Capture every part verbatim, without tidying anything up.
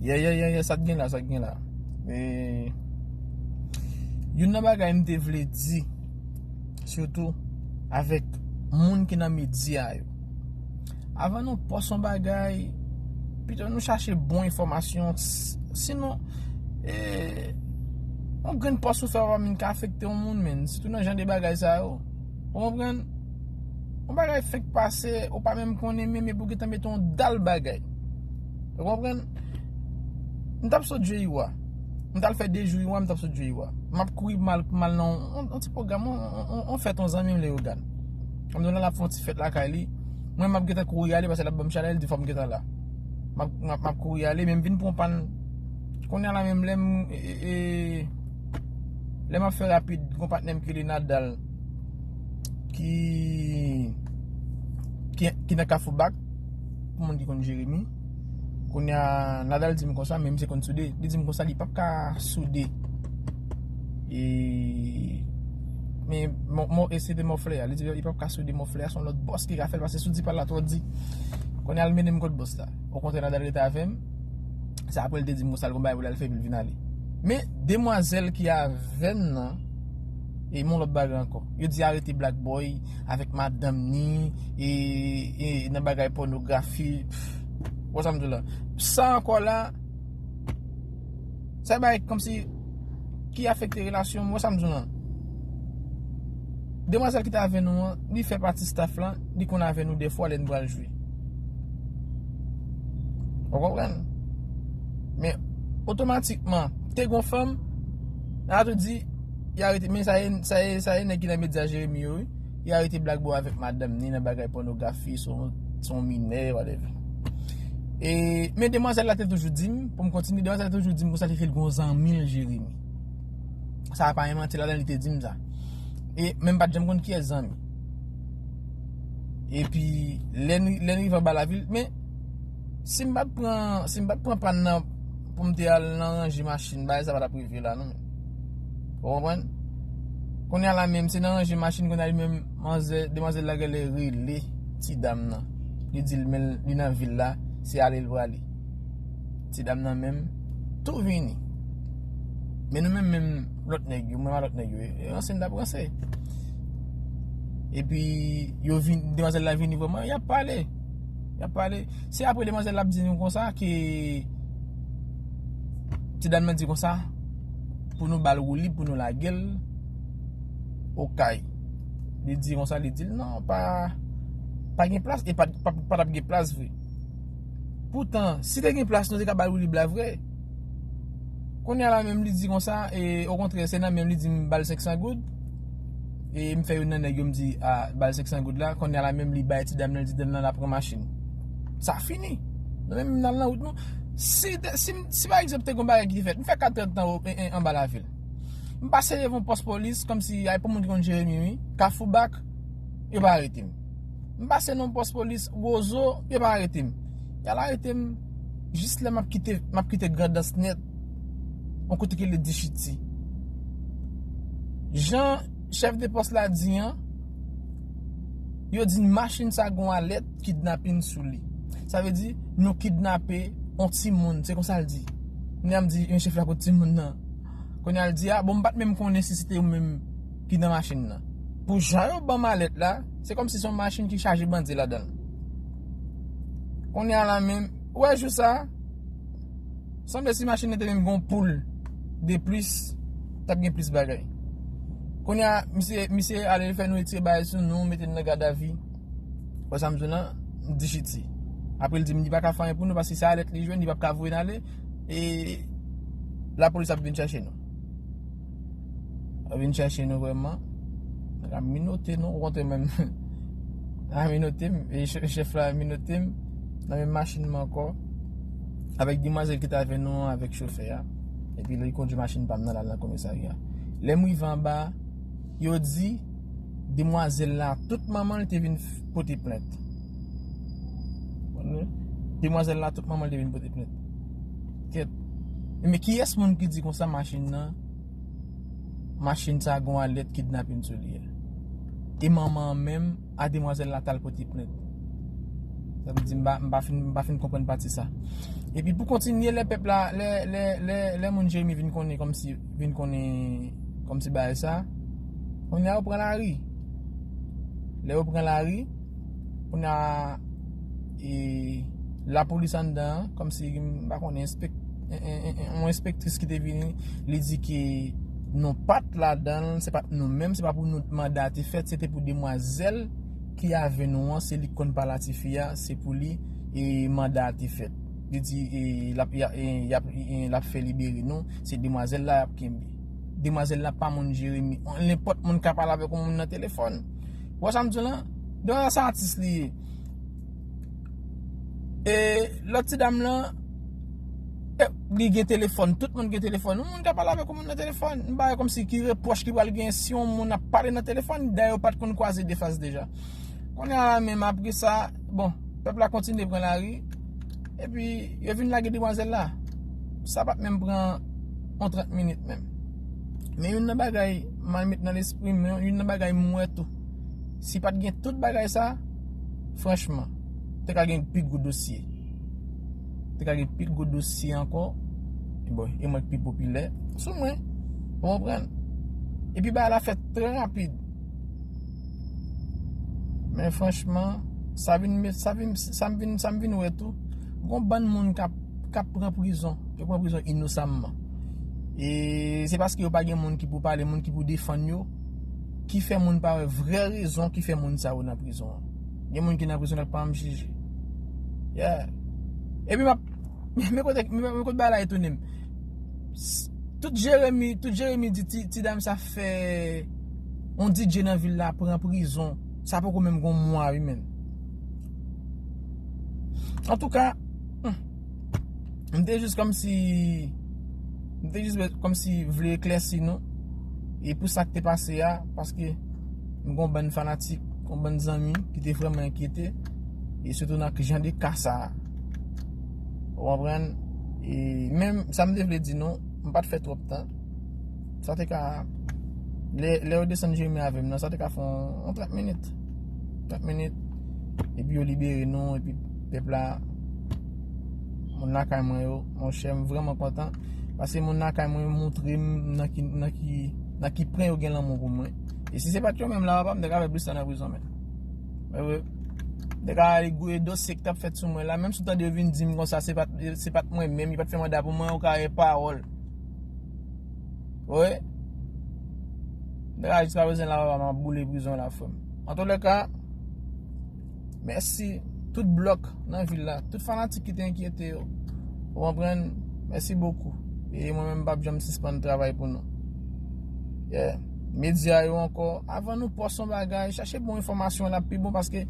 Yeah, yeah, yeah, yeah, sa k gen la, sa k gen la. E, youn nan bagay m te vle di, sitou avèk moun ki nan medya yo. Avan nou pòs yon bagay, pito nou chache bon enfòmasyon, s- sinon, e, yon grenn pòs ou fè pa menm ka afekte yon moun, men, sitou nan jan de bagay sa yo. Ou konprann? Yon bagay fenk pase, ou pa menm konnen menm, epi ou gentan mete yon dal bagay. Ou konprann? M t ap sot jwe Iwa. M t al fè de jou Iwa, m t ap sot jwe Iwa. M ap kouri mal, mal nan yon, yon ti pwogram, yon, yon, yon fèt yon zanmi m Leyogàn. Kòm nou la, l ap fè yon ti fèt lakay li. Mwen, m ap gentan kouri ale, paske l ap ban m chalè, l di fò m gentan la. M ap, m ap, m ap kouri ale, men m vin pran pann. Kounye a la menm, lè m, e, e, e, lè m ap fè rapid, gon patnè m ki rele Nadal, ki, ki, ki nan Kafou Bak, pou moun ki konn Jeremi. Kounye a, Nadal di m konsa, men misye konn soude. Li di m konsa, li p ap ka soude. E, men, mò, mò, e se te mòflè a. Li di, li p ap ka soude mòflè a, se yon lòt bòs ki ka fè l, paske si w di pa l la twò di. Kounye a, l mennen m kot bòs la. Okontrè, Nadal rete avè m. Se apre l te di m konsa, l gon bagay pou l al fè, epi l vin ale. Men, demwazèl ki avè n nan, e m yon lòt bagay ankò. Yo di arete Black Boy avèk madanm ni, e, e nan bagay pònografi. Pff, wè sa m di w la. Sa ankò la, sa bagay kòmsi ki afekte relasyon m, wè sa m di w lan. Demwazèl ki te avè nou an, li fè pati staff lan, li konn avè nou dèfwa lè n pral jwe. Ou konprann? Men, otomatikman, te gon fanm, nan tou di, y arete, men sa ye, sa ye, sa ye nèg ki nan medya Jeremi yo, wi. Y arete Black Boy avèk madanm ni nan bagay pònografi, se yon, se yon minè, whatever. E, men demwazèl la te toujou di m, pou m kontinye, demwazèl la te toujou di m konsa li fè l gon zanmi l Jeremi. Sa pa yon manti ladan, li te di m sa. E, men m pa t janm konn kiyès zanmi. Epi, lè n, lè n rive anba lavil, men, si m pa t pran, si m pa t pran pann nan pou m te al nan ranje machin, bagay sa pa t ap rive la, non. Ou konprann? Kounye a la menm, se nan ranje machin, kounye a li menm, manzè, demwazèl la genlè rele ti dam nan. Li di l, men li nan vil la, se ale l prale. Ti dam nan menm, tou vini. Men nou menm, menm lòt nèg yo, mwen a lòt nèg yo, e, e ranse n t ap ranse. Epi, yo vin, demwazèl la vini vrèman, y ap pale. Y ap pale. Se apre demwazèl la ap di nou konsa ke ti dam nan di konsa, pou nou ba l woulib, pou nou lage l Okay. Li di konsa, li di l, non, pa, pa gen plas, e pa, pa, pa t ap gen plas vre. Poutan, si te gen plas, nou te ka ba l woulib la vre. Kounye a la menm, li di konsa, e, okontrè, se nan menm li di m ba l senk san goud. E m fè youn nan nèg yo, m di, a, ba l senk san goud la. Kounye a la menm, li bay ti dam nan, li di dam nan la pran machin. Sa fini. Nou menm, n al nan wout nou. Si, te- si, si pa egzanp, te gon bagay ki te fèt, m fè kat èdtan o- en- en- anba lavil. M pase devan pòs polis, kòmsi ay pou moun ki konn Jeremi, wi. Kafou Bak, yo pa arete m. M pase nan pòs polis, Wozo, yo pa arete m. Y al arete m jis lè m ap kite, m ap kite Grandans nèt. Yon kote ki rele Dichiti. Jan chèf de pòs la di an, yo di n machin sa gon alèt kidnapin sou li. Sa vle di, nou kidnape yon timoun, se konsa l di. Kounye a m di, men chèf la kot timoun nan? Kounye a l di, a, bon, m pa t menm konnen si se te yo menm ki nan machin nan. Pou jan yo ban m alèt la, se kòmsi se yon machin ki chaje bandi ladan l. Kounye a la menm, ou wè jou sa, sanble si machin nan te menm gen yon poul de plis, t ap gen plis bagay. Kounye a, misye, misye ale fè nou retire bagay sou nou, mete n nan gadavi. Wè sa m di w lan, m di Chiti. Apre l di m li pa ka fè anyen pou nou, paske se alèt li jwenn, li p ap ka voye n ale, e lapolis ap vin chèche nou. Ap vin chèche nou vrèman. Nèg la minote nou, ou kontre menm. Nèg la minote m, e chè- chèf la minote m, nan menm machin mwen ankò, avèk demwazèl ki t avè nou an, avèk chofè a. Epi li kondui machin pa m nan, l al nan komisarya. Lè m rive anba, yo di, demwazèl la, tout manman l te vin f- pote plent. Demwazèl la, tout manman l te vin pote plent. Kèt. Men kiyès moun ki di konsa machin nan, machin sa gon alèt kidnapin sou li a? E manman an menm, a demwazèl la t al pote plent. Sa vle di m pa, m pa fin, m pa fin konprann pati sa. Epi pou kontinye, lè pèp la, lè, lè, lè, lè moun Jeremi vin konnen kòmsi, vin konnen kòmsi bagay sa, kounye a yo pran lari. Lè yo pran lari, kounye a, e, lapolis anndan an, kòmsi, m pa konnen, enspek-, en, en, en, en, yon enspektris ki te vini, li di ke nou pa t ladan l, se pa t nou menm, se pa pou nou manda a te fèt, se te pou demwazèl ki avè nou an, se li k konn pale a tifi a, se pou li, e, manda a te fèt. Li di, e, l ap, y a, e, y ap, e, l ap fè libere nou, se demwazèl la y ap kenbe. Demwazèl la pa moun Jeremi. Nenpòt moun ka pale avèk yon moun nan telefòn. Ou wè sa m di w lan? Demwazèl sa atis li ye. E lòt ti dam lan, e, li gen telefòn, tout moun gen telefòn. Yon moun ka pale avèk yon moun nan telefòn. M pa wè kòmsi ki repwòch ki pral gen si yon moun ap pale nan telefòn, dayè yo pa t konn kwaze de fas deja. Kounye a la menm apre sa, bon, pèp la kontinye pran lari, epi yo vin lage demwazèl la. Sa pa t menm pran yon trant minit menm. Men youn nan bagay m al met nan lespri m, youn nan bagay m wè tou. Si pa t gen tout bagay sa, franchman, te ka gen pi gwo dosye. Te ka gen pi gwo dosye ankò. Bon, e mwen ki pi popilè sou mwen. Ou konprann? Epi bagay la fèt trè rapid. Men franchman, sa vin, sa vin, sa m vin, sa m vin wè tou, gon bann moun k ap, k ap pran prizon. Yo pran prizon inosamman. E se paske yo pa gen moun ki pou pale, moun ki pou defann yo, ki fè moun pa wè vrè rezon ki fè moun sa yo nan prizon an. Gen moun ki nan prizon la k pa janm jije. Yeah. Epi m ap, men kote, men kote bagay la etone m. S-, tout Jeremi, tout Jeremi di ti, ti dam sa fè yon D J nan vil la pran prizon. Sa poko menm gon mwa wi menm. Antouka, hmm, m te jis kòmsi, m te jis kòmsi vle eklèsi nou. E pou sa k te pase a, paske m gon bann fanatik, gon bann zanmi ki te vrèman enkyete. E sitou nan jan de ka sa a. Ou konprann? E menm sa m te vle di nou, m pa t fè twòp tan. Sa te ka, lè, lè yo desann Jeremi avè m nan, sa te ka fè yon, yon trant minit. Trant minit. Epi yo libere nou, epi pèp la, moun lakay mwen yo, monchè, m vrèman kontan. Paske moun lakay mwen yo montre m nan ki, nan ki, nan ki pwen yo gen lanmou pou mwen. E si se pa t yo menm la, papa, m te ka fè plis tan nan prizon, men. Mwen, mwen, m te ka ale gouye dosye ki t ap fèt sou mwen la, menm si w tande yo vin di m konsa, se pa t, se pa t mwen menm, yo pa t fè manda pou mwen, yo ka gen pawòl. Wi. Dega jiska prezan la, papa, m ap boule prizon la, frè m. Antoulèka, mèsi tout blòk nan vil la, tout fanatik ki te enkyete yo. Ou konprann? Mèsi bokou. E mwen menm, m p ap janm sispann travay pou nou. Yeah. Medya yo ankò, avan nou pòs yon bagay, chache bon enfòmasyon la pi bon, paske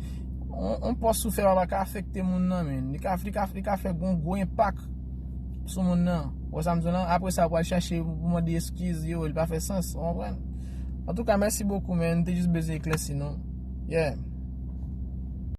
on, on pòs ou fè pa ka afekte moun nan, men. Li ka, li ka, li ka fè gon gwo enpak sou moun nan. Ou wè sa m di w lan? Apre sa, ou pral chache pou mande eskiz, yo, li pa fè sans, ou konprann? Antouka, mèsi bokou, men. M te jis bezwen eklèsi nou. Yeah.